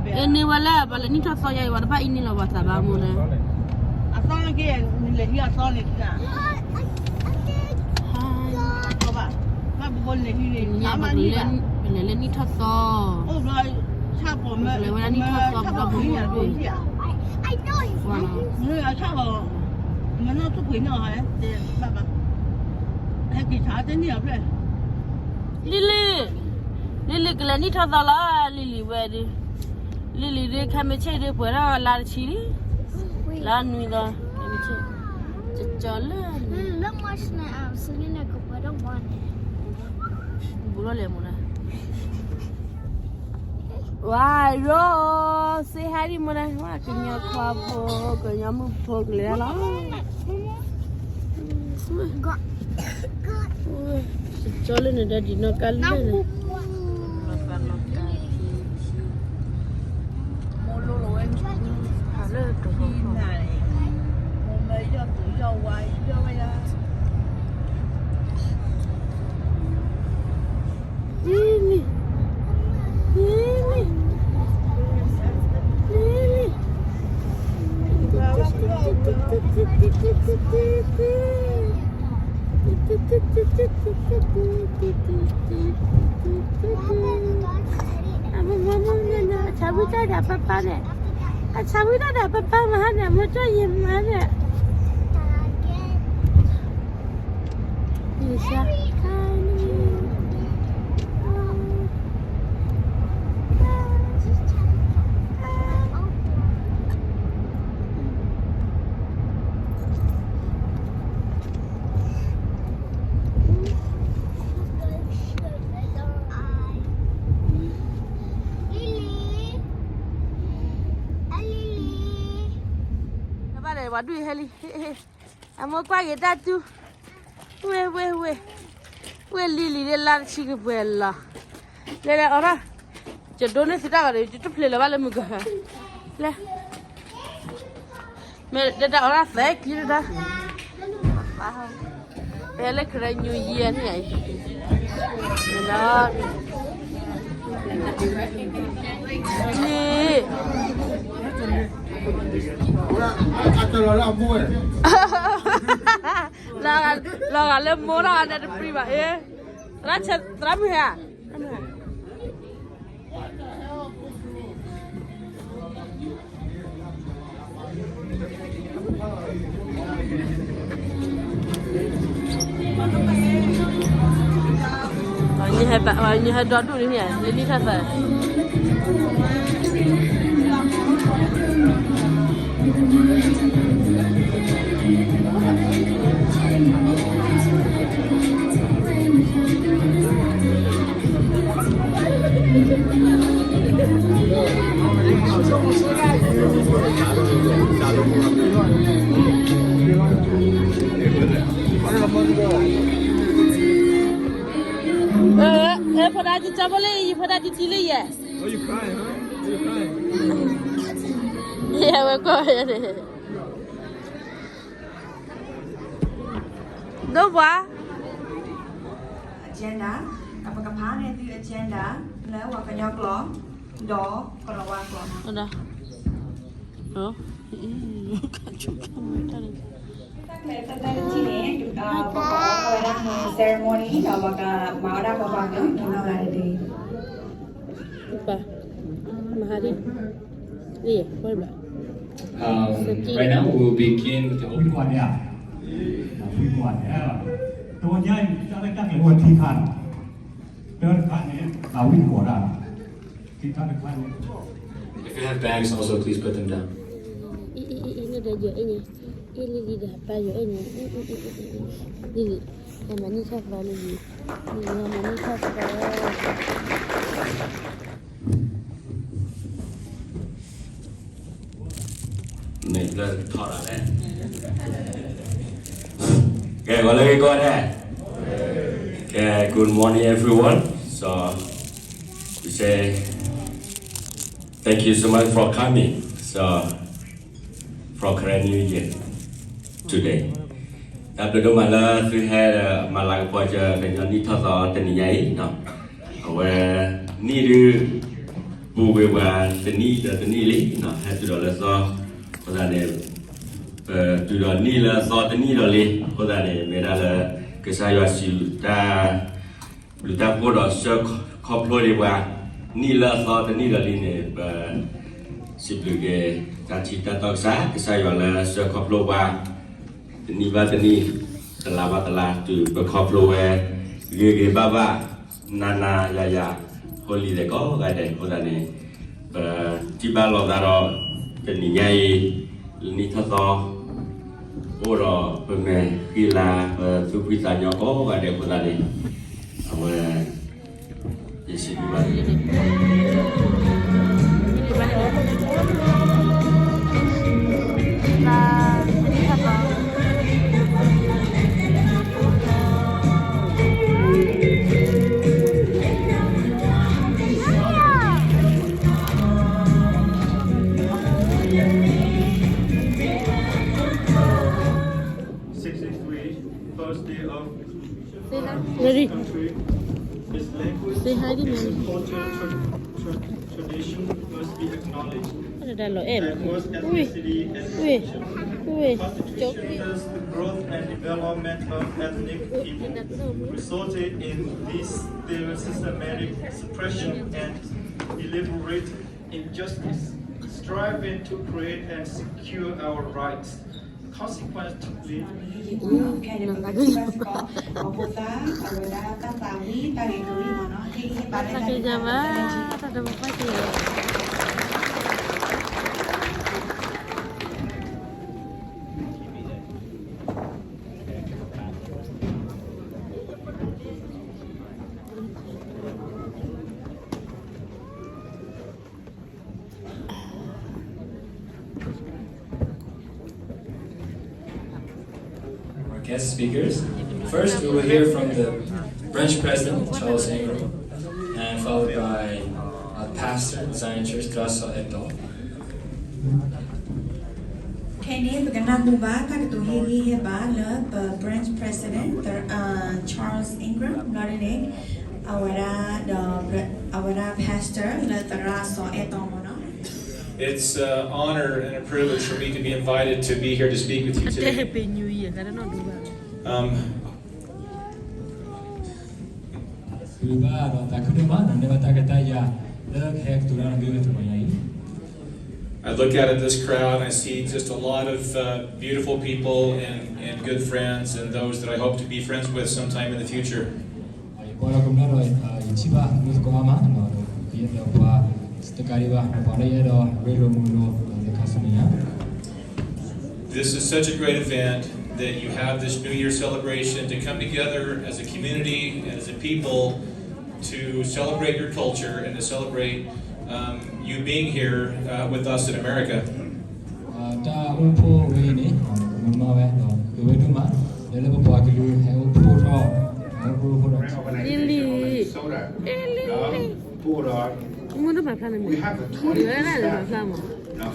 အန့ၢ်ဝဲလၢ ပှၤလဲၤနံၣ်ထီၣ်သီယါအံၤ ပှၤတဖၣ်အံၤန့ၢ်လီၤပှၤသးဘၣ်မိၢ်ဒီး အသီက့ၤ နလဲၤဟံးအသီန့ၣ် အသီဘၣ် ဘၣ်ဘိလဲၤဟံးန့ၣ် ပလဲၤလၢနံၣ်ထီၣ်သီ အိၣ်ဘျီ ဆၣ်ပိာ်မၢ လဲၤဝဲဒၣ်နံၣ်ထီၣ်သီ ဆၣ်ပိာ်မၢ ဆၣ်ပိာ်မၢ မ့ၢ်အဆၣ်ပိာ် မ့ၢ်နီၢ်သူၣ်ပှ့ၤနီၢ်ဟဲ ဘၣ်ဘၣ် ဟဲက့ၤဆါတန့ၢ်အဖျဲၣ် လံၤလံၤ လံၤလံၤကလဲၤနံၣ်ထီၣ်သီလီၤ လံၤလံၤဝဲဒၣ် လံၤလံၤဒ်ခဲမ့ၢ်ဆ့ၣ်ဒ်ပှဲၤထီၣ်လါတဆံလံ လါနွံသီ ခဲမ့ၢ်ဆ့ၣ် ကကီလၢ ဘူးထီၣ်လဲၤမူဒါ ဝါယိ say hi ဒ်မူဒါ ဝါကညီခွါဖိ ကညီမုၣ်ဖိကလဲၤလီၤ ကကီလၢနဒါဒံးနီၢ်ကါလၢန့ၣ် မိၢ်လိလီၤဝဲ ဟးလၢတဟီၣ် မိၢ်မၢယီၢ်သူယီၢ်ဝါ ယီၢ်ဝဲဒၣ် Lily, Lily, Lily. Mama, mama, mama, အဆၣ်ဝံတၢ်ဒီးပၢ်ပၢ်န့ၣ် အဆၣ်ဝံတၢ်ဒီးပၢ်ပၢ်မဟါန့ၣ် အမိၢ်ကၠီၣ်ယံၤမဟါန့ၣ် ဘၣ်ဒီး ပှၤဒုးဟဲလံ အမိၢ်ကွၢ်က့ၤတၢ်တူၢ် ဝ့ၢ် ဝ့ၢ် ဝ့ၢ် ဝ့ၢ်လံလံၤဒ်လါတဆံကပှဲၤလီၤ လဲၤလဲၤအီၣ်ထီၣ် ယဒိးန့ၢ်သုတၢ်ဂီၤဒီး ယတဖျ့လၢၤဘၣ်လၢမုၢ်ကဟၢၤ လဲၤ မ့ၢ်တၢ်အီၣ်ထီၣ်သဲကံတၢ် ပဟဲလၢ Karen New Year န့ၣ် လီၤ လံၤ လီၤဂာ်လၢမိၢ်ထီၣ်ဂၤဒီးတပြံဘၣ်အ့ သရၣ်ဆဲး သရၣ်မုၢ်ဟဲဧါ နဟဲဒီဒူၣ်န့ၣ် လၢနံၣ်ထီၣ်သီ ဖိဒါတံၢ်တံၢ်လၢယဲ ယဲဝဲကီၢ် ဒိၣ်ပှၤ agenda ပကဖးန့ၢ်သု agenda လၢပှၤကညီကျိာ် ဒီးကလီၤဝါကျိာ် တၢ်ကျဲၤတၢ်တထံၣ်န့ၣ် ပကအိၣ်ဝဲဒၣ် ceremony ဒီးပကမၤဝဲဒၣ်ပပှၤကညီကျိာ် Um, right now we will begin with the opening. တဝီညါအံၤ တၢ်လၢတၢ်ကျဲၤအိၣ်ထံခါလီၤ. တၢ်တခါန့ၣ် သးဝံၣ်တဝီဒၣ်လီၤ. ထံခါတခါန့ၣ် If you have bags, also please put them down. အံၤ အံၤ အံၤ အံၤ လၢဒီးယဲအံၤန့ၣ် အံၤ လံၤလံၤဒီးပၢ်ယဲအံၤန့ၣ် အံၤ အံၤ အံၤ လံၤလံၤ ဟဲမၤနံၣ်ထီၣ်သီလံၤလံၤ လံၤလံၤ ဟဲမၤနံၣ်ထီၣ်သီ န့ၣ်လၢထီၣ်ဒၣ်လဲၣ် ကဲ ဂီၤလၢဂ့ၤကိးဂၤဒဲး ကဲ good morning everyone. So we say thank you so much for coming. So for Karen New Year today. တၢ်ဘျုးဒိၣ်မးလၢသုဟဲမၤလၤကပီၤစၢၤကညီနံၣ်ထီၣ်သီတနံၤညါအံၤ, အဝဲနံၣ်ဒုး ပူၤကွံာ်ပှၤတနံၣ်ဒီးတနံၣ်လံ, ဟဲတုၤဒီးလၢသီ, အဃိသတးန့ၣ် ပတုၤဒီးနံၣ်လၢအသီတနံၣ်ဒီးလံ, အဃိသတးန့ၣ် မ့ၢ်ဒၣ်လၢ ကစၢ်ယွၤစံးတၢ် ဘျုးတၢ်ဖှိၣ်ဒီးဆှၢခီဖျိဒံးပှၤ နံၣ်လၢအသီတနံၣ်ဒီးလံန့ၣ် ပ စံးဘျုးက့ၤ တၢ်ထံတၢ်တီကစၢ်, ကစၢ်ယွၤလၢဆှၢခီဖျိပှၤ တနံၣ်ဘၣ်တနံၣ်, တလါဘၣ်တလါ တုၤပခီဖျိဝဲ ဂ့ၤဂ့ၤဘၣ်ဘၣ်, နၤနၤယၤယၤ, ဟိလံၤသဲးကိးဂၤဒဲး, အဃိသတးန့ၣ် ပထံၣ်ဘၣ်လိာ်သးဒီး တနံၤညါအံၤ လၢနံၣ်ထီၣ်သီ အိၣ်ဒီးပမဲာ်ဃံလၤ ပသူၣ်ဖှံသးညီကိးဂၤဒဲးအဃိသတးန့ၣ် အဝဲ ယစံးဘျုးဘၣ် sixty-three, first day of this country, this language, this culture, tra- tra- tradition must be acknowledged. Diverse ethnicity and culture. The Constitution, the growth and development of ethnic people resulted in this their systematic suppression and deliberate injustice, striving to create and secure our rights. Consequently, Our guest speakers. First, we will hear from the branch president, Charles Ingram, and followed by uh, pastor, Zion Church, Thurasol Eto. ခဲအံၤန့ၣ် ပကနၢ်ဟူဘၣ်တၢ်ကတိၤဟ့ၣ်ဂံၢ်ဟ့ၣ်ဘါလၢပ branch president, Charles Ingram ဘျီဒ်န့ၣ် အဝဲဒၣ်ဒီး အဝဲဒၣ် pastor လၢသရၣ်စီၤအဲၣ်တီမ့ၢ်နီၤ. It's an honor and a privilege for me to be invited to be here to speak with you today. Um, ဘၣ်ဒီးသးခုဒိၣ်မး ဒီးန့ၢ်ဘၣ်တၢ်ခွဲးတၢ်ယာ်လၢကဟဲကတိၤတၢ်ဂ့ၢ်ဝဲတနံၤညါအံၤ I look out at this crowd and I see just a lot of uh, beautiful people and, and good friends and those that I hope to be friends with sometime in the future. ယကွၢ်ဒီးကမျၢၢ်ဒီး ယထံၣ်ဘၣ်မုၣ်သကိးအါမး ဒီးပှၤတကးဒံးဘၣ် ပှၤလၢယအဲၣ်ဒိးရ့လိာ်မုာ်လိာ် ဒီးလၢခါဆူမဲာ်ညါ This is such a great event that you have this New Year celebration to come together as a community and as a people to celebrate your culture and to celebrate um, you being here uh, with us in America. တၢ်အိၣ်ဖှိၣ်ဝဲအံၤန့ၣ် ကမၤမၤဝဲဒီး ကဝဲဒိၣ်မး လၢလၢပပှၤကလုာ်ဟဲအိၣ်ဖှိၣ်ထီၣ် ဟဲအိၣ်ဖှိၣ်ထီၣ် လံလံ လံလံ မုၢ်တမၤဖျါန့ၣ်မ့ၢ် ဝဲဒၣ်လၢမၤဖျါမး မ့ၢ်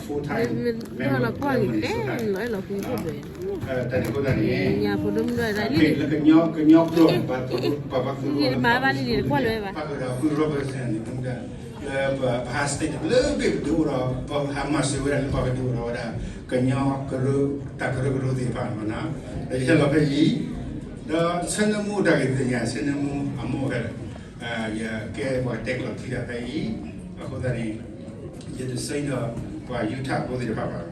လီၤကွၢ်က့ၤတဲလီၤအဲၣ်လီၤကွံာ်ဖှိၣ်ပှဲၤ တၢ်န့ၣ်အဃိသတးန့ၣ် ညါဖိဒိၣ်မုၣ်ဒိၣ်ဝဲဒၣ်လံလံ ပှၤဘၣ်သူၣ်လံလံ တမၤဘၣ်လံလံ တကွၢ်လၢၤဘၣ် ပှၤကဒီးဃု represent န့ၣ် လၢပဟး state တဘျုးဘ့ၣ်ပဒုးအိၣ်ဒီး ပဟးမၤစၢၤဝဲဒၣ်လၢပှၤကဒုးအိၣ်ဒီးဝဲဒၣ် ကညီကရၢ တၢ်ကရၢကရိသ့ၣ်တဖၣ်န့ၣ် ဒီးယဟဲလီၤဖဲအံၤ ဒီးဆၢနၢမူတၢ်ဂ့ၢ်သ့ၣ်ညါ ဆၢနၢမူအမိၢ်ဖဲလဲၣ် ယကဲပှၤတဲကျိးထံတၢ်ဖဲအံၤ အဃိသတးန့ၣ် ယတဆၢအံၤဒီးပှၤယူထၣ်ဖိသ့ၣ်တဖၣ်ဘၣ်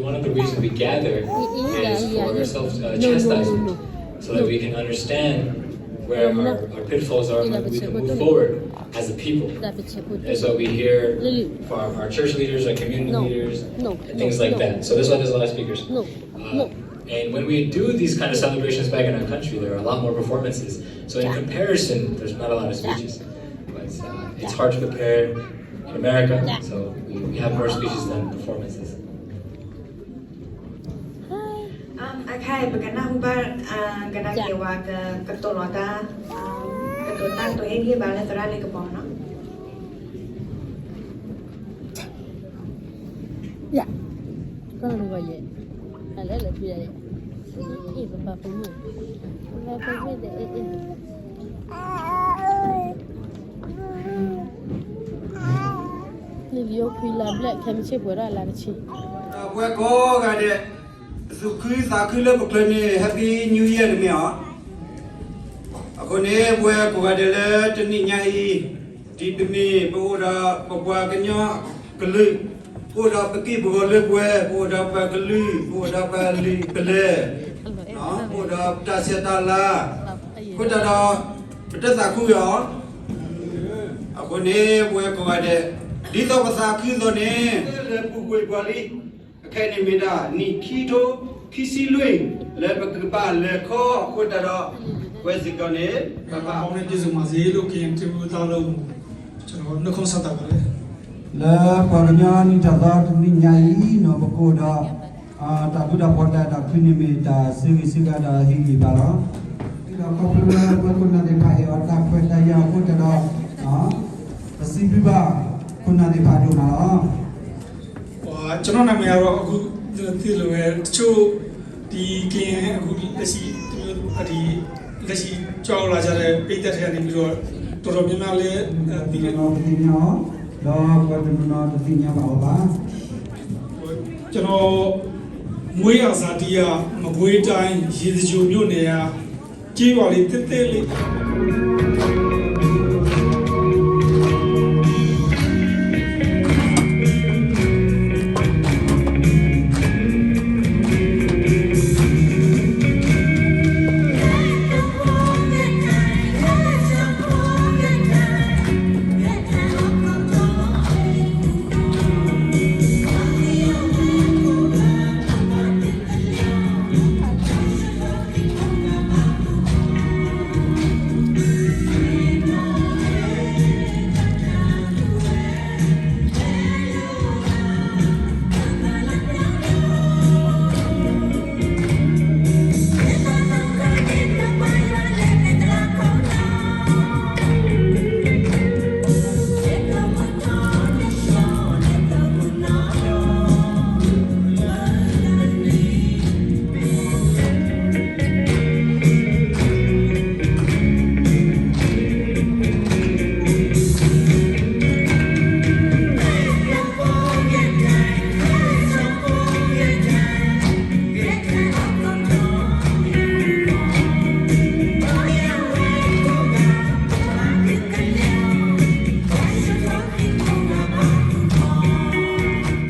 One of the reasons we gather is for ourselves uh, chastisement, so that we can understand where our, our pitfalls are and we can move forward as a people. And so we hear from our church leaders, our community leaders, and things like that. So this one is a lot of speakers. Uh, and when we do these kind of celebrations back in our country, there are a lot more performances. So in comparison, there's not a lot of speeches. But uh, it's hard to compare in America, so we, we have more speeches than performances. အခါအံၤ ပကနၢ်ဟူဘၣ် ကနၣ်က့ၤဝဲကကတိၤလီၤတၢ် ကတိၤတၢ်ကတိၤဟ့ၣ်ဂံၢ်ဟ့ၣ်ဘါလၢသရၣ်လ့ကပီၤနီၤ ယ ကနၣ်ဟူဘၣ်ယဲ အလဲၤလဲၤဖုးယဲ အ့ၣ် ပပၢ်ဖိမုၣ် ပပၢ်ဖိမုၣ်ဒီး အ့ၣ် အ့ၣ် ဝံၤလါဘျဲၣ် ခဲမုၢ်ဆ့ၣ်ပှဲၤထီၣ်လါတဆံ, ပဝဲကိးဂၤဒဲး သူၣ်ခုသးခုလၢပကျၢၤန့ၣ် Happy New Year တမ့ၢ်ဧါ. အဃိန့ၣ် ပဝဲကိးဂၤဒဲးလၢတနံၣ်ညါအံၤ ဒ်ပမ့ၢ်ပအိၣ်ဒီးပပှၤကညီကလုာ်, ပအိၣ်ဒီးပက့ၢ်ပဂီၤလၢပှဲၤ, ပအိၣ်ဒီးပကလုာ်, ပအိၣ်ဒီးပလုၢ်ပလဲၢ်, ပအိၣ်ဒီးပတၢ်ဆဲးတၢ်လၤ, အဃိသတးဒီး ပတသးခုဧါ. အဃိန့ၣ် ပဝဲကိးဂၤဒဲး ဒ်သိးပသးခုအသိးန့ၣ် လၢပူၤကွံာ်ပှၤလံ, အခဲအံၤန့ၣ်မ့ၢ်ဒၣ်နံၣ်ခံထိခံဆံလွံၢ် လၢပကဘၣ်လဲၤခီအဃိသတးဒီး ပဝဲစ့ၢ်ကီးန့ၣ် ပဘၣ် အီန့ၣ် ကျေးဇူးတင်ပါတယ်လို့ ကရင်တမူသားလုံးကို ကျွန်တော်နှုတ်ခွန်းဆက်သပါတယ်. လၢပှၤကညီနံၣ်ထီၣ်သီတနံၣ်ညါအံၤနီၤ ပကအိၣ်ဒီး တၢ်ဘျုးတၢ်ဖှိၣ်တၢ်အဲၣ်တၢ်ကွံန့ၣ်မ့ၢ်တၢ်ဆၢဂ့ၤဆၢဝါဒီးဟ့ၣ်ဂံၢ်ဘါလီၤ. ဒီးခီဖျိလၢပှၤခိၣ်နၢ်သ့ၣ်တဖၣ်ဟ့ၣ်အီၤတၢ်ခွဲးတၢ်ယာ်အဃိသတးဒီး ပစံးဘျုးဘၣ်ခိၣ်နၢ်သ့ၣ်တဖၣ်ဒိၣ်မးလီၤ. ကျွန်တော်နာမည်ကတော့ အခုသိလို့ပဲ တချို့ ဒီကရင်အခုလက်ရှိ ဒီလက်ရှိ ကြောက်လာကြတဲ့ ပိတ်သက်ထဲကနေပြီးတော့ တော်တော်များများလည်း အဲ သိတယ်။ တနီၤတသ့ၣ်ညါအီၤ, ဒီးပှၤတနီၤနီၤတသ့ၣ်ညါဘၣ်အီၤဘၣ်. ကျွန်တော် မွေးရာဇာတိက မကွေးတိုင်း ရေစကြိုမြို့နယ်က ကျေးရွာလေး သစ်သစ်လေး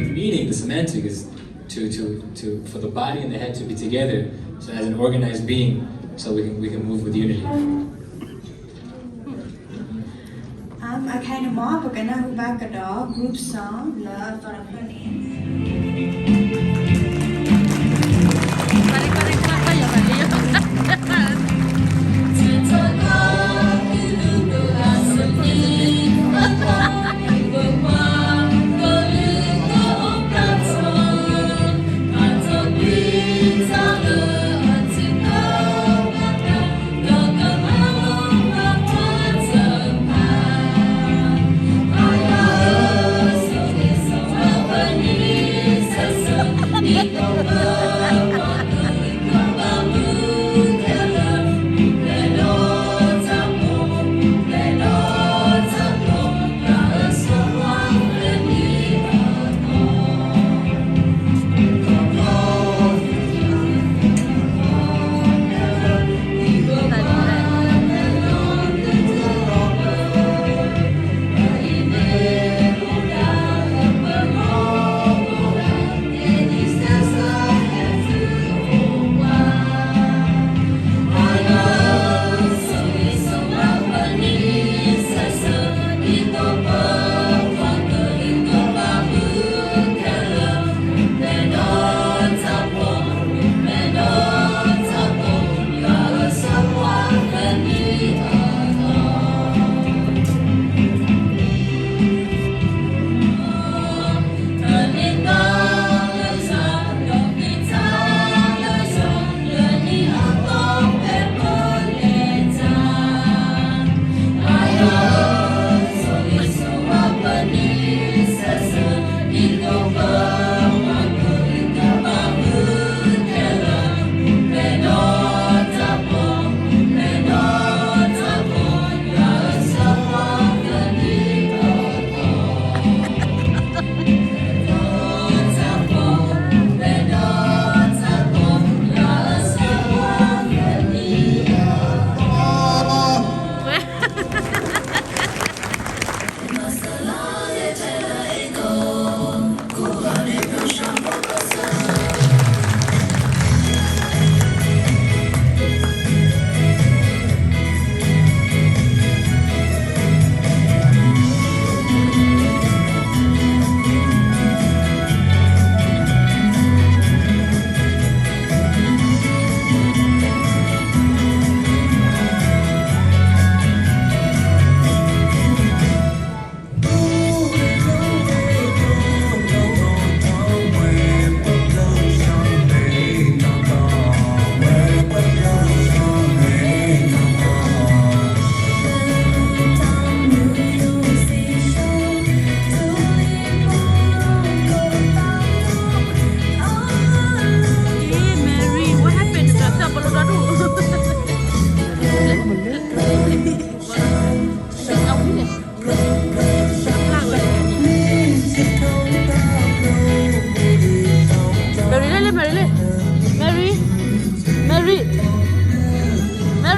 The meaning, the semantic is to, to, to, for the body and the head to be together, so as an organized being, so we can, we can move with unity. အခဲအံၤန့ၣ်မ့ၢ် ပကနၢ်ဟူဘၣ်ကဒီး group song လၢအသီတဖျၢၣ်န့ၣ်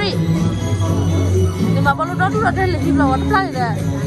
န့ၣ်မၤဘီလိဒီဒူၣ်ဒီးတဲလဲၤဟံးဘျီဝဲတဖျါန့ၣ်ဒီး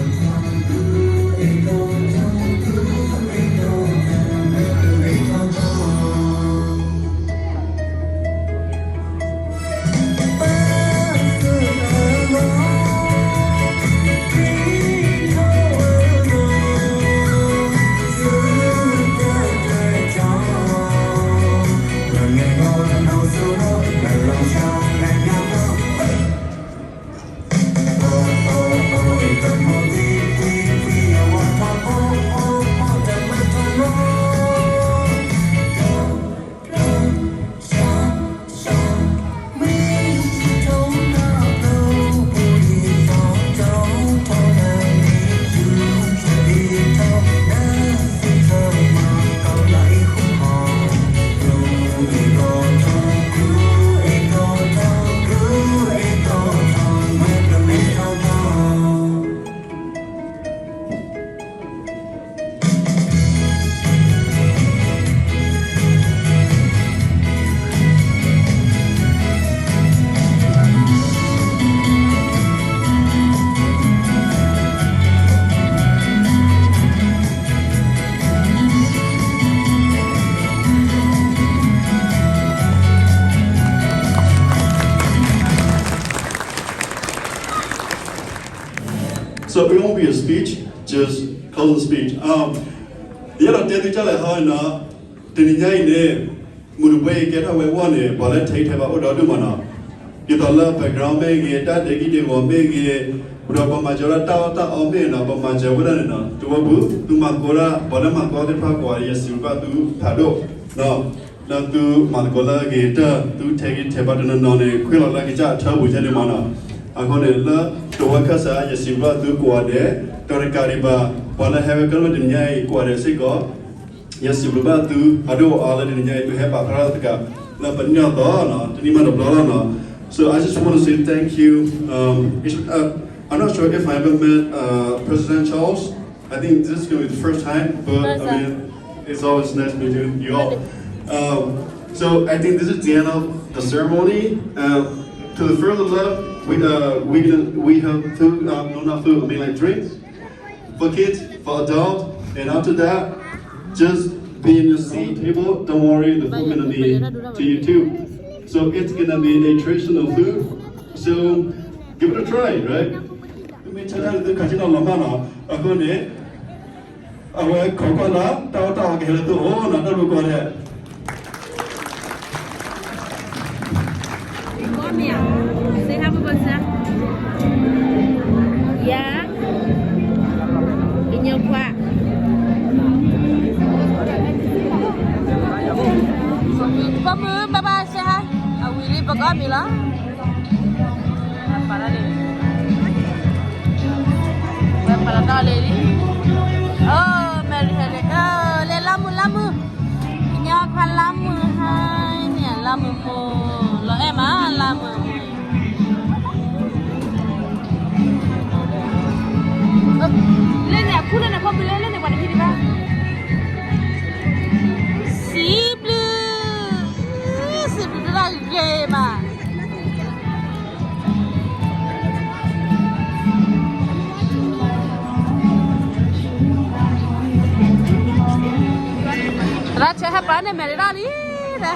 So it won't be a speech, just closing speech. Um, ယအဲၣ်ဒိးတဲသုကၢ်လဲၣ်ဟီနီၤ, တနံၤညါအံၤန့ၣ် မုၢ်တဘိအံၤကဲထီၣ်ဝဲအဂီၢ်န့ၣ် ပှၤလၢထဲအံၤထဲဘၣ်အိၣ်ဒီဒူၣ်မးနီၤ, ဒ်သိးလၢ background မ့ၢ်ဂ့ၤ, တၢ်ဒဲးကံၢ်ဒဲးဂီၤမ့ၢ်ဂ့ၤ, ဒီးပမၤစၢၤဝဲဒၣ်တၢ်အီၣ်တၢ်အီမ့ၢ်ဂ့ၤနီၤ, ပမၤစၢၤဝဲဒၣ်န့ၣ်နီၤ, တဝီပူၤ သုမၤသကိးဒၣ် ပှၤလၢမၤသကိးသ့ၣ်တဖၣ်ကိးဂၤဒဲး ယစံးဘျုးဘၣ်သုဖးဒိၣ်နီၤ, လၢသုမၤသကိးလၢအဂ့ၤကတၢၢ်, သုထဲဂံၢ်ထဲဘါတနီၤနီၤန့ၣ် ခွဲးလီၤလၢကစၢ်အထၢပူၤယဲန့ၣ်မးနီၤ, အဃိန့ၣ် လၢတဝီခၢၣ်စး ယစံးဘျုးဘၣ်သုကိးဂၤဒဲး, ဒီးတကးဒံးဘၣ် ပှၤလၢဟဲဝဲကဲထီၣ်တနံၤညါအံၤကိးဂၤဒဲးစ့ၢ်ကီး ယစံးဘျုးဘၣ်သုအဒိၣ်အါလၢတနံၤညါအံၤ သုဟဲပာ်ဖျါထီၣ်သကိး လၢပနံၣ်အသီနီၤ, တနံၣ်မးတဘျီလီၤနီၤ. So I just want to say thank you. Um, it's, uh, I'm not sure if I ever met uh, President Charles. I think this is going to be the first time, but I mean, it's always nice meeting you all. Um, so I think this is the end of the ceremony. Um, to the further love, we uh, we gonna, we have food. Uh, no, not food. I mean like drinks. For kids, for adults, and after that, just be in your seat, table. Don't worry, the food gonna be to you too. So it's gonna be a traditional food. So give it a try, right? မ့ၢ်ဆၢထၢၣ်လၢသုခးက့ၤနီၤလီၤမးနီၤ, အဃိန့ၣ် အဝဲခိးကွၢ်လၢ တၢ်အီၣ်တၢ်အီကဟဲလၢသုအိၣ်နီၤ, တၢ်ဘျုးကိးဂၤဒဲး Say hi, Papa, sir. Yeah. ကညီခွါ ပမုၢ် bye bye, say hi. အဝံၤလံ ပကအီၣ်မ့ၤလီၤ. ပာ်လီၤလံ ဝဲပာ်လီၤတၢ်လံလံ. အိ မဲရံဟဲလံ အိ လဲၤလါမုၢ်လါမုၢ်, ကညီခွါလါမုၢ်ဟါန့ၣ် လါမုၢ်မိၢ်, လီၤအဲၣ်မးလါမုၢ်မိၢ်. လၢန့ၣ် အခူလၢန့ၣ် ဖိမုၣ်လၢလၢန့ၣ် ပှၤတမံၤဒံးဘၣ်. စံးဘျုး, စံးဘျုးဒိၣ်ဂ့ၤမး. သရၣ်ဆၢဟဲပှၤန့ၣ် မဲာ်ရၤလံ,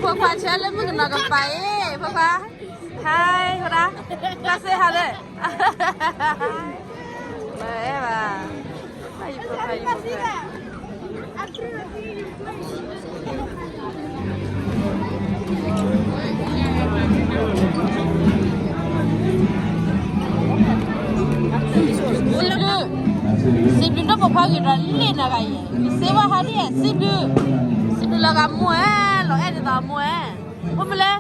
ဖိခွါဆၢလၢမုၣ်ကနီၤကပၤအံၤ ဖိခွါ, hi ဖိခွါ, တၢ်စ့ဟါလဲၣ်, ဘၣ်အဲၣ်ဘၣ်, စံးဘျုး, စံးဘျုးဒိၣ်ဖိခွါဂ့ၤဒီးလ့ၣ်နၤဂၤအံၤ, စ့ဘၣ်ဟါဒ်, စံးဘျုး, စံးဘျုးလီၤဂာ်မိၢ်ဧၢ, လီၤအဲၣ်ဒ်သိးမိၢ်ဧၢ, ဖိမုၣ်လဲၣ်,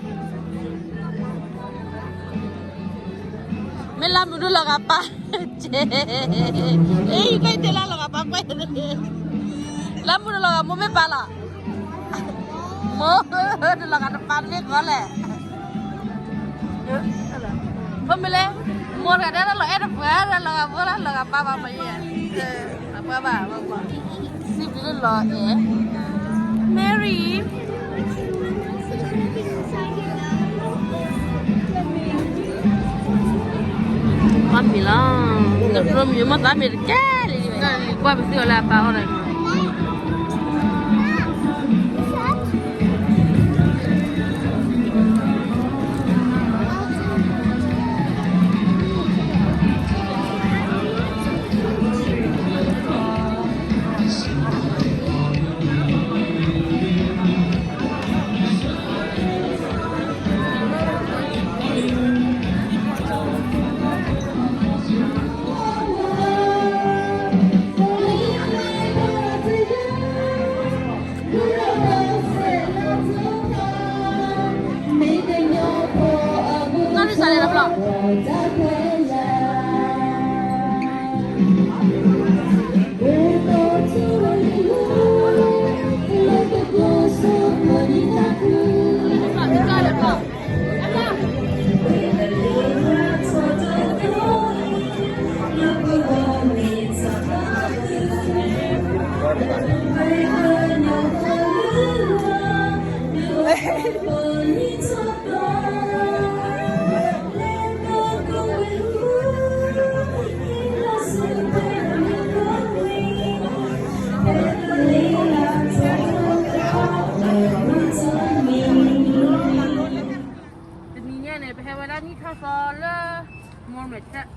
မ့ၢ်လါမုၢ်ဒိၣ်လီၤဂာ်ပၢ်, အ့ ယကတဲလၢလီၤဂာ်ပၢ်ကွဲးန့ၣ် လၢမူတလီၤဂာ်မိၢ်မ့ၢ်ပၢ်လီၤ, မိၢ်တလီၤဂာ်တပၢ်တမ့ၢ်ကီးလဲၣ်. ဖိမ့ၢ်လဲၣ်, မိၢ်တဂၤဒၣ်လီၤအဲၣ်တပှၢ် လီၤဂာ်မိၢ်လီၤ လီၤဂာ်ပၢ်ဘၣ်မယဲၢ်, ပှၢ်ဘၣ် စံးဘျုးလၢလီၤအဲၣ် Mary. အီၣ်မ့ၤလီၤ, တကြိမ့ၤမ့ၢ်သးမ့ၢ်တကဲလံ, ကွၢ်ပသံအီၤလၢအပၢ်အီၣ်ဒီး နီၢ်ဒုးစးလဲၣ်တဘျီ တနံၤညါန့ၣ် ပဟဲဝဲဒၣ်နံၣ်ထီၣ်သီလၢ Mont Marsan.